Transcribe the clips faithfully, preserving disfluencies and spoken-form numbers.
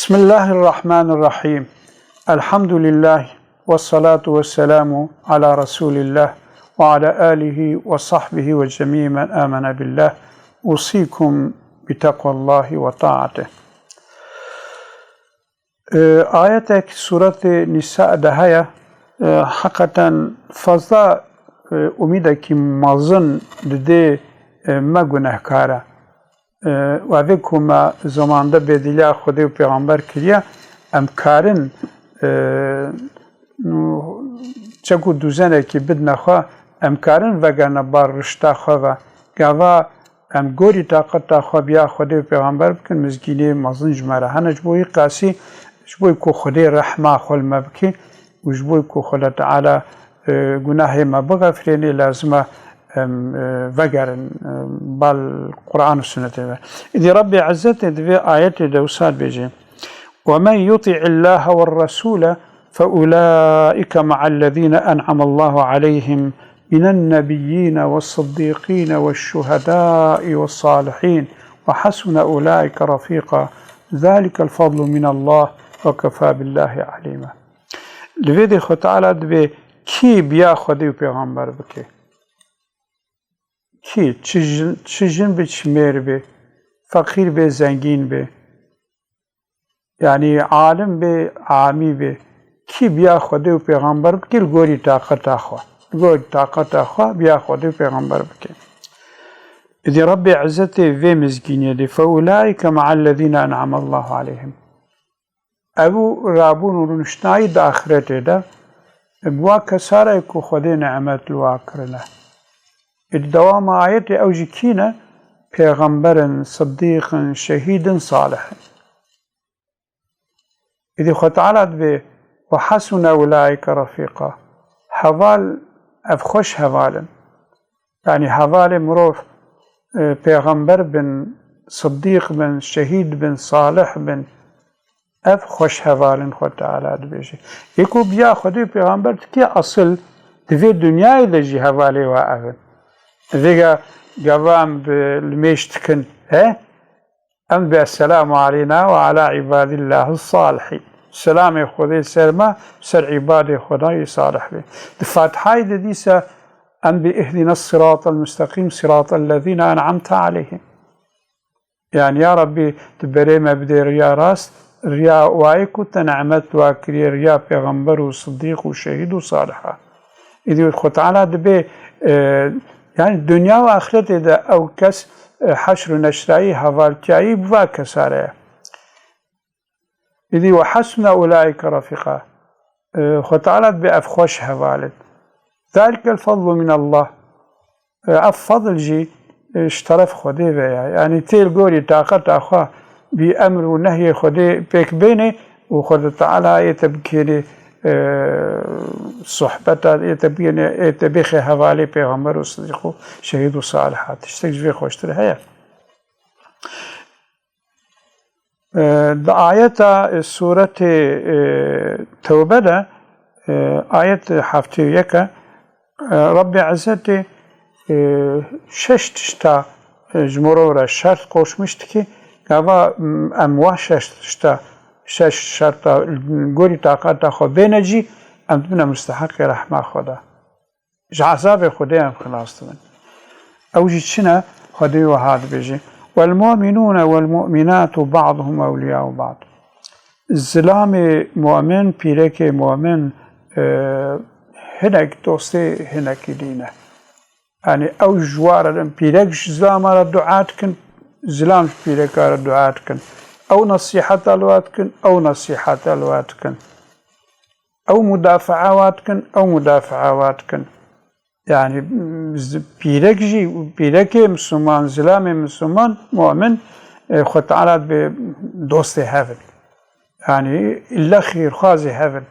بسم الله الرحمن الرحيم. الحمد لله والصلاة والسلام على رسول الله وعلى آله وصحبه وجميع من آمن بالله. أوصيكم بتقوى الله وطاعته. Ee, ayetek Sûretê Nîsa de heye, ee, heqeten fazla, ee, umîdekî mezin didê, ee, me gunehkar e. Ee, û evê ku me zamanda bêdîliya Xwedê û Pêxember kiriye, em karin, ee, nû çek û dûzenekî bidine xwe, em karin vegerine bar rişta xwe ve. Gava em gorî taqeta xwe biya Xwedê û Pêxember bikin, mizgînê mezin ji me re hene. Ji bo wî qasî, ji bo ku Xwedê rehma xwe li me bike û ji bo ku Xwedê Teala, e, gunahê me bixefirênê, lazim e em, e, vegerin, e, bal Quran û Sunnetê ve. Îdî Rabbê Ezzetê di vê ayetê de wisa dibêje: ومن يطع الله والرسول فأولئك مع الذين أنعم الله عليهم من النبيين والصديقين والشهداء والصالحين وحسن أولئك رفيقا ذلك الفضل من الله وكفى بالله عليما. Li vê de Xwe Teala dibê kî biya Xwedê û Pêxember bike. Kî, çi jin, çi jin be, çi mêr be, feqîr be, zengîn be, yanî alim be, amî be, kî biya Xwedê û Pêxember bike, li gorî taqeta xwe, li gorî taqeta xwe biya Xwedê û Pêxember bike. Îdî Rebbê Ezzetê vê mizgîniyê dê: فأولئك مع الذين أنعم الله عليهم. Ew rabûn û rûniştinayî di axiretê de, bi wa kesa re ku Xwedê nimet li wa kirine. Ê di dewama ayetê ew jî kî ne? Pêxember in, sidîq in, şehîd in, salih in. Êdî Xwe Teala dibê: "Ve hasune ulaîke refîqa." Heval, ev xweş heval in. Yanî hevalê mirov, e, pêxember bin, sidîq bin, şehîd bin, salih bin, ev xweş heval in, Xwe Teala dibêje. Yê ku biya Xwedê û pêxember dikê esil, di vê dinyayê de jî hevalê wa ev in. Vêga gava em bi limêj dikin, he? Em bi "Esselamu aleyna ve ala ibadillahis salihîn." Selamê Xwedê ser me, ser îbadê Xwedayê salih bê. Di Fatihayê de dîsa em bi "Ihdina siratal mustaqîm, siratal lezîne en'amte aleyhim." Yanî, ya Rebbî, tu berê me bidê riya rast, riya wayê ku te nimet wa kiriye, riya pêxember û sidîq û şehîd û saliha. Îdî Xwe Teala dibê, e, yanî dinya û axretê de ew kes, e, heşr û neşrayî, hevalkiyayî bi va kesa re ye. Îdî "Ve hasune ulaîke refîqa." E, Xwe Teala dibê ev xweş heval in. "Zalikel fadlu minallah." E, ev fadl jî, e, ji teref Xwedê ve ye. Yanî tê li gorî taqeta xwe bi emr û nehyê Xwedê pêk bênê û Xwedê Teala ê te bikênê, e, sohbeta, ê te bigênê, ê te bêxê hevalê pêxember û sidîq û şehîd û saliha. Tiştek ji vê xweştir heye? E, di ayeta, e, sûretê, e, Tewbe de, e, ayet heftê û yek e, e, Rebbê Ezzetê, e, şeş tişta, e, ji mirov re şert koşmiş dike, gava, m, em wa şeş tişta, şeş şerta gorî taqeta xwe bêne cî, em dibine musteheqê rehma Xwe de. Ji ezabê Xwedê em xilas dibin. Ew jî çi ne? Xwedê wiha dibêje: "Wel mu'minûne wel mu'minâtu ba'duhum ewliyâ'u ba'd." Zilamê mu'min, pîrekê mu'min, e, hinek dostê hinekî dî ne. Yanî ew ji wa re in, pîrek ji zilama re dua dikin, zilam ji pîreka re dua dikin. Ew nesîheta li wa dikin, ew nesîheta li wa dikin. Ew mudafaa wa dikin, ew mudafaa wa dikin. Yanî, z-, pîrek jî, pîrekê Misliman, zilamê Misliman, mu'min, e, Xwe Teala dibê dostê hev in. Yanî, îlle xêrxwazê hev in.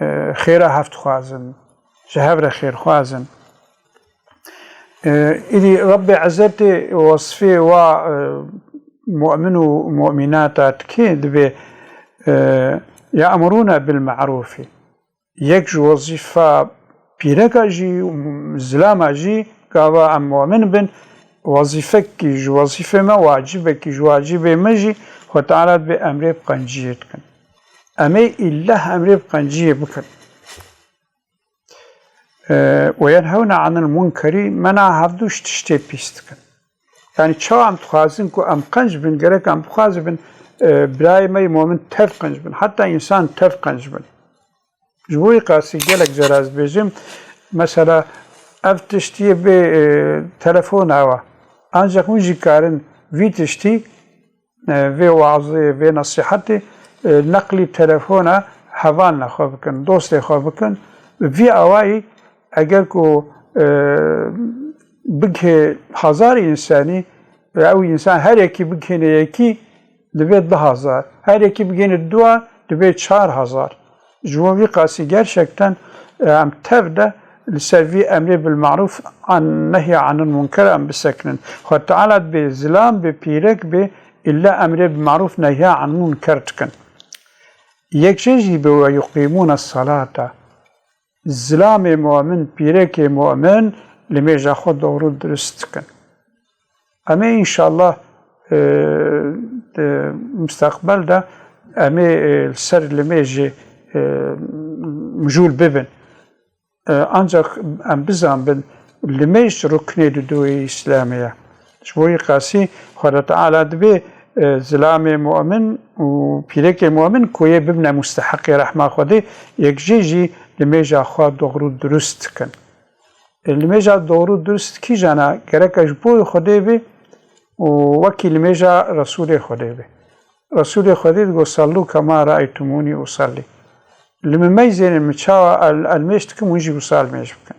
E, xêra hev dixwazin. Ji hev re xêrxwaz in. E, îdî Rebbê Ezzetê wesfê wa, e, mu'min û mu'mînata dike, dibê, e, "Ye'murûne bil me'rûfî." Yek ji wezîfa pîreka jî û zilama jî gava em mu'min bin, wezîfekî ji wezîfê me, wacibekî ji wacibê me jî Xwe Teala dibê emrê bi qenciyê dikin. Em ê îllah emrê bi qenciyê bikin. E, وينهون عن المنكر, mena hevdu ji tiştê pîs dikin. Yani çawa em dixwazin ku em qenc bin, gerek em bixwazin bin, e, birayê me yê momin tev qenc bin. Heta însan tev qenc bin. Ji bo wî qasî gelek cara ez dibêjim, mesela ev tiştiyê bê, e, telefona we. Ancak hûn jî karin vî tiştî, e, vê wazê, vê nesîhetê, e, neqlî telefona hevalna xwe bikin, dostê xwe bikin. Bi vî awayî eger ku, e, bigihê hezar însanî, ew însan her yekî bigihêne yekî, dibe du hezar. Her yekî bigihêne dua, dibe çar hezar. Ji bo vî qasî gerçekten, e, em tev de li ser vî emrê bil marûf an nehya anil munker em bisekinin. Xwe Teala dibê zilam bê, pîrek bê, îlla emrê bil marûf nehya an munker dikin. Yek jê jî bi ويقيمون الصلاة. Zilamê mu'min, pîrekê mu'min limêja xwe doğru dirust dikin. Em ê înşallah, e, di mustaqbel de em ê, e, li ser limêjê, e, mijûl bibin. E, ancak em bizanbin, limêj ruknê dudu yê Îslamê ye. Ji bo wî qasî Xweda Teala dibê, e, zilamê mu'min û pîrekê mu'min ku yê bibine musteheqê rehma Xwedê, yek jê jî limêja xwe doğru dirust dikin. E, limêja doğru dirust kîjan e? Gereke ji bo Xwedê bê û wekî limêja Resûlê Xwedê bê. Resûlê Xwedê digot, "Sallu kema raeytumûnî usallî." Li min meyzênin, min çawa el-, elmêj dikim, hûn jî wisa elmêj bikin.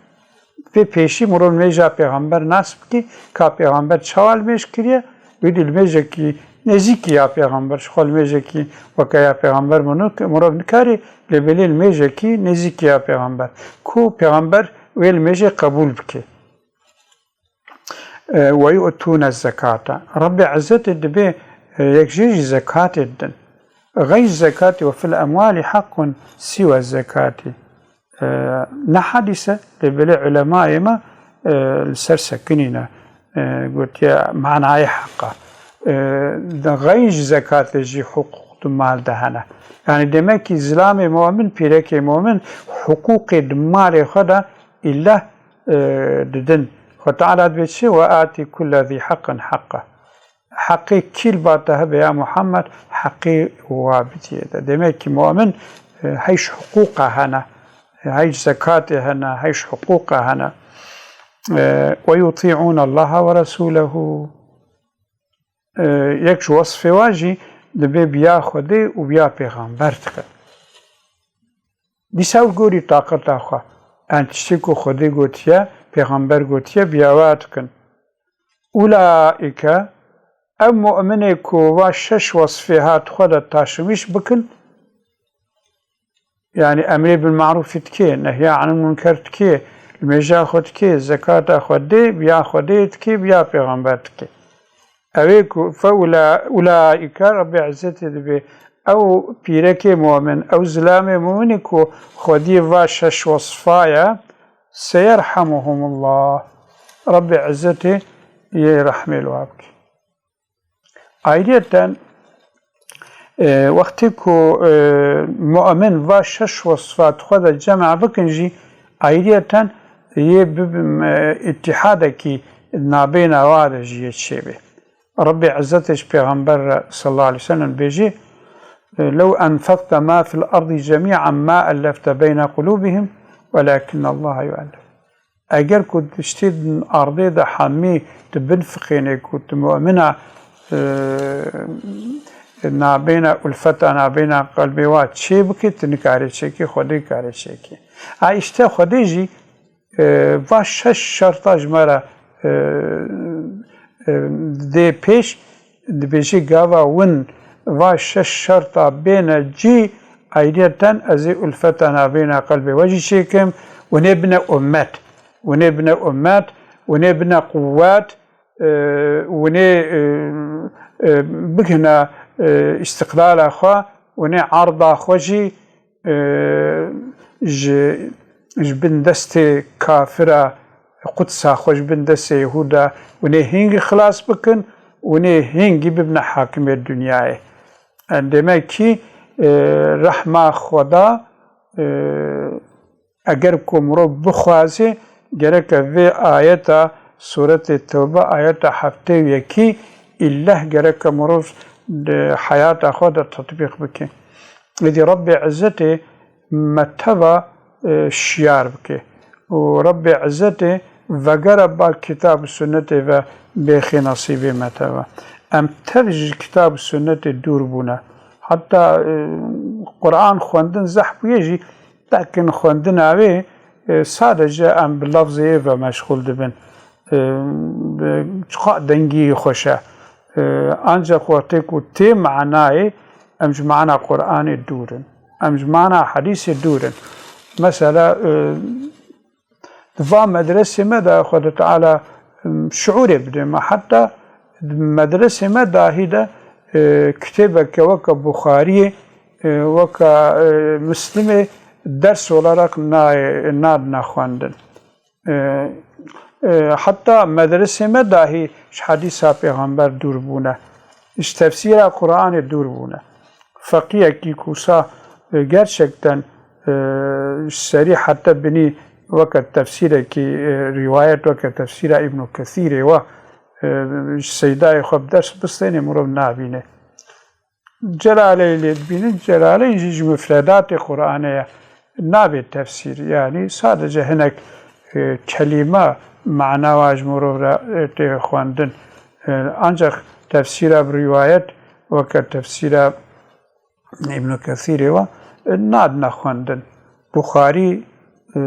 Vê pêşî mirov limêja pêxember nas bikî, ka pêxember çawa elmêj kiriye, wî dî limêjekî nêzîkî ya pêxember, ji xwe limêjekî weke ya pêxember mirov, mirov nikarî, lê belê limêjekî nêzîkî ya pêxember. Ku pêxember wê limêjê qebûl bike. E, "ويؤتون الزكاة." Rebbê Izzetê dibê, e, yek jê jî zekatê didin. "غير الزكاة وفي الأموال حق سوى الزكاة." E, ne hadîs e, lê belê ulemayê me, e, li ser sekinîne, e, gotiye manayê heqa. E, di xeyr ji zekatê jî hiqûq di mal de hene. Yani demek ki zilamê mu'min, pîrekê mu'min hiqûqê di malê xwe de îllah, e, didin. Xwe Teala dibê çi? "وآت كل ذي حق حقه." Heqê kî li ba te hebe ya Muhammed, heqê wa bidiyê de. Demek ki mu'min, e, heyş hiqûqa hene, heyş zekatê hene, heyş hiqûqa hene. E, "ويطيعون الله ورسوله." E, yek ji wesfê wa jî dibê biya Xwedê û biya pêxember dikin. Dîsa li gorî taqeta xwe, em tiştê ku Xwedê gotiye, pêxember gotiye, biya we dikin. Ulaîke, ev mu'minê ku va şeş wesfê hat xwe de taşimîş bikin, yani emrê bil marûfî dike, nehya anil munker dike, limêja xwe dike, zekata xwe dê, biya Xwedê dike, biya pêxember dike. Ew ê ku fe ula-, ulaîke, Rebbê Izzetê dibê, ew pîrekê mu'min, ew zilamê mu'minê ku xwediyê va şeş wesfa ye, seyerhemuhumullah. Rebbê Izzetê yê rehmê li wa bike. Ayriyeten, e, wextê ku, e, mu'min va şeş wesfa di xwe de cema bikin jî, ayriyeten yê bibin, e, îtîhadekî nabêna wa de jî yê çêbê. Rebbê Izzetê ji Pêxember re sallallahu aleyhi ve sellem bêjî, "Lew enfekte ma fil ardi cemî'an ma ellefte beyne qulûbihim, welakinne Allahe yu'ellif." Eger ku tiştê di ardê de hemî tu binfiqênê ku tu mu'mina, e, nabêna ulfeta, nabêna qelbê wa çê bikê, tu nikarê çêkê, Xwedê karê çêkê. A îşte Xwedê jî e, va şeş şerta ji me re, e, e, dê pêş, dibêje gava win va şeş şerta bêne cî, ayriyeten ez ê ulfeta nabêna qelbê we jî çêkim, winê bine ummet, winê bine ummet, winê bine quwwet, e, winê, e, e, bigihine, e, îstiqlala xwe, winê erda xwe jî, e, ji, ji bin destê kafira, Qudsa xwe ji bin destê Yehûda, winê hingî xilas bikin, winê hingî bibine hakimê dinyayê. Demekî, e, rehma Xweda, e, eger ku mirov bixwaze, gereke vê ayeta Sûretê Tewbe, ayeta heftê û yekî, îlleh gereke mirov di heyata xwe de tetbîq bike. Êdî Rebbê Izzetê me teva, e, şiyar bike. Û Rebbê Izzetê vegere ba kitab û sunnetê ve bêxê nesîbê me teva. Em tev ji kitab û sunnetê dûr bûne. Heta, e, Quran xwendin zehf bûye jî, tekin xwendina wê, e, sadece em bi lafzê ve meşxûl dibin. E, bi çiqa dengî xweş e. E, ancak wextê ku tê manayê, em ji mana Qur'anê dûr in. Em ji mana hedîsê dûr in. Mesela, e, di va medresê me de Xwedê Teala, e, şiûrê bide me. Heta di medresê me dahî de, e, kitêbeke weke Buxariyê, e, weke, e, Muslimê ders olarak nayê, nadine xwendin. E, e, heta medresê me dahî ji hedîsa Pêxember dûr bûne. Ji tefsîra Qur'anê dûr bûne. Feqîyekî ku sa, e, gerçekten, e, serî heta binî weke tefsîrekî, e, rîwayet weke tefsîra Îbnû Kesîrê wa, e, ji seydayê xwe bi ders bistênê mirov nabîne. Celaleyî lê dibînin, Celaleyn jî ji mufredatê Qur'anê ye. Nabê tefsîr, yanî sadece hinek, e, kelîme mana wa ji mirov re, e, tê xwendin. E, ancak tefsîra bi rîwayet, weke tefsîra Îbnû Kesîrê wa, e, nadine xwendin. Buxarî, e,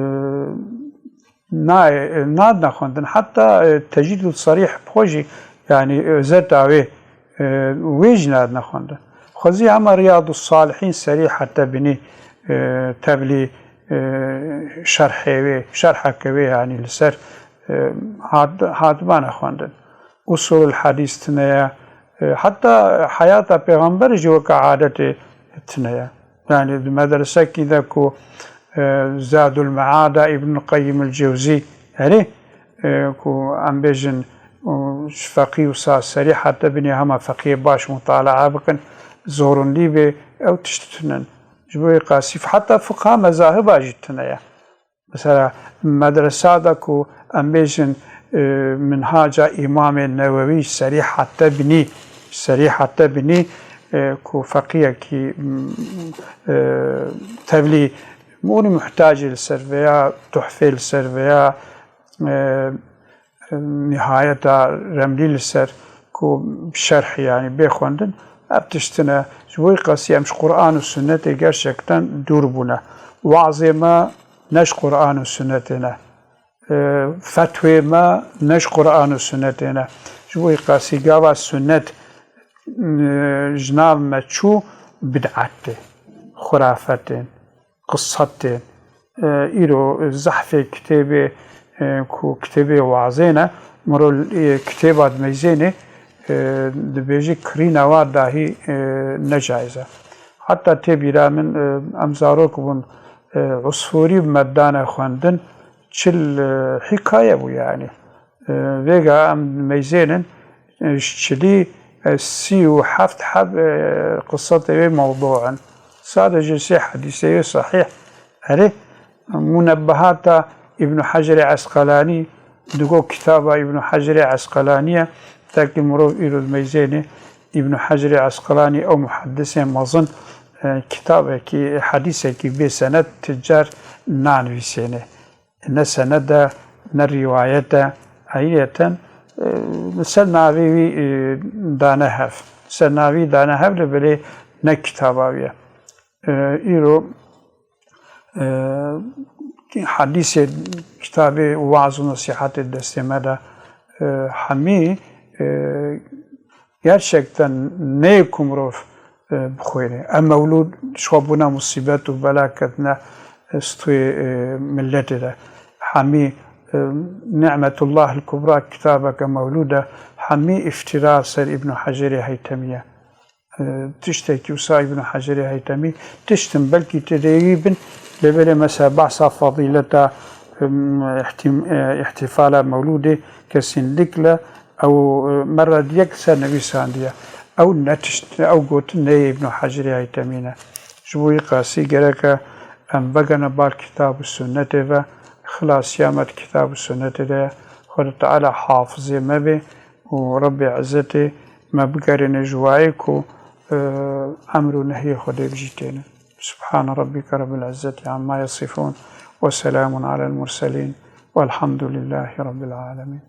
nayê, e, nadine xwendin. Heta, e, Tecrîdul Sarîh bi xwe jî, yanî, e, özeta wê, e, wê jî nadine xwendin. Xwezî hema Riyadus Salihîn serî heta binî, e, tevlî, e, şerhê wê, şerheke wê, yanî li ser, e, hat-, hatibane xwendin. Usulul Hadîs tune ye, e, heta heyata Pêxemberê jî weke adetê tune ye. Yani di medresekî de ku, e, Zadul Meada Îbn Qeyyim el Cewzî, erê, e, ku em bêjin, û ji feqî wisa serî heta binê hema feqiyê baş mutalaa bikin, zorunlî bê, ew tişt tune ne. Ji bo wê qasî heta fiqha mezahiba jî tune ye. Mesela, medresa de ku em bêjin, e, Minhaca Îmamê Newewî serî hete binî, serî hete binî, e, ku feqiyekî, m, e, tevlî mûnî muhtacê li ser veya tuhfê li ser veya, e, Nihayeta Remlî li ser ku şerh, yanî bê xwendin, ev tişt tune. Ji bo wî qasî em ji Quran û Sunnetê gerçekten dûr bûne. Wazê me ne ji Quran û Sunnetê ne. E, fetwê me ne ji Quran û Sunnetê ne. Ji bo wî qasî gava Sunnet, e, ji nav me çû, bid'et tê, xurafet tên. Qisset tên. E, îro zehfê kitêbê, e, ku kitêbê wazê ne, mirov, e, kitêba dimeyzênê, e, dibêjî kirîna wa dahî, e, ne caiz e. Heta tê bîra min, e, em zarok bûn, e, Usfûrî bi me dane xwendin, çil, e, hîkaye bû yanî. E, vêga em meyzênin, e, ji çilî, e, sî û heft heb, e, qissetê wê mewdû in. Sadece sê hedîsê wê sehîh. Erê, Munebbehata Îbn Hecerê Esqelanî, digo kitaba Îbn Hecerê Esqelanî ye, tekî mirov îro dimeyzênê, Îbn Hecerê Esqelanî ew muhedisê mezin, e, kitabekî, hedîsekî bê sened ti car nanivîsênê. Ne sened e, ne rîwayet e. Ayriyeten, e, li ser navê wî, e, dane hev. Li ser navî dane hev li belê ne kitaba wî ye. E, îro, e, hedîsê kitabê Waz û Nesîhetê destê me de, e, hemî, e, Gerçekten neyê ku mirov, e, bixwêne. Ev mewlûd ji xwe bûne musîbet û bela ketine, e, stûyê, e, miletê de. Hemî, e, Ni'metullah el Kubra kitabeke mewlûd e. Hemî îftira ser Îbn Hecerê Heytemî ye. E, tiştekî wisa Îbn Hecerê Heytemî tiştin belkî tê de wî bin, lê belê mesela behsa fadîleta, e, ihtim-, e, îhtîfala mewlûdê kesînlikle Ew, e, merra diyek ser nivîsandiye. Ew netişt, ew gotin neyê Îbn Hecerê Heytemî ne. Ji bo wî qasî gereke em vegene bar kitab û sunnetê ve, xilasiya me di kitab û sunnetê de ye. Xwedê Teala hafizê me bê û Rebbê Izzetê me bigerîne ji wayê ku, e, emr û nehyê Xwedê bi jî têne. Subhane Rabbike Rabbil Izzeti Amma Yasifun ve Selamun Alel Murselin velhamdülillahi Rabbil Alemin.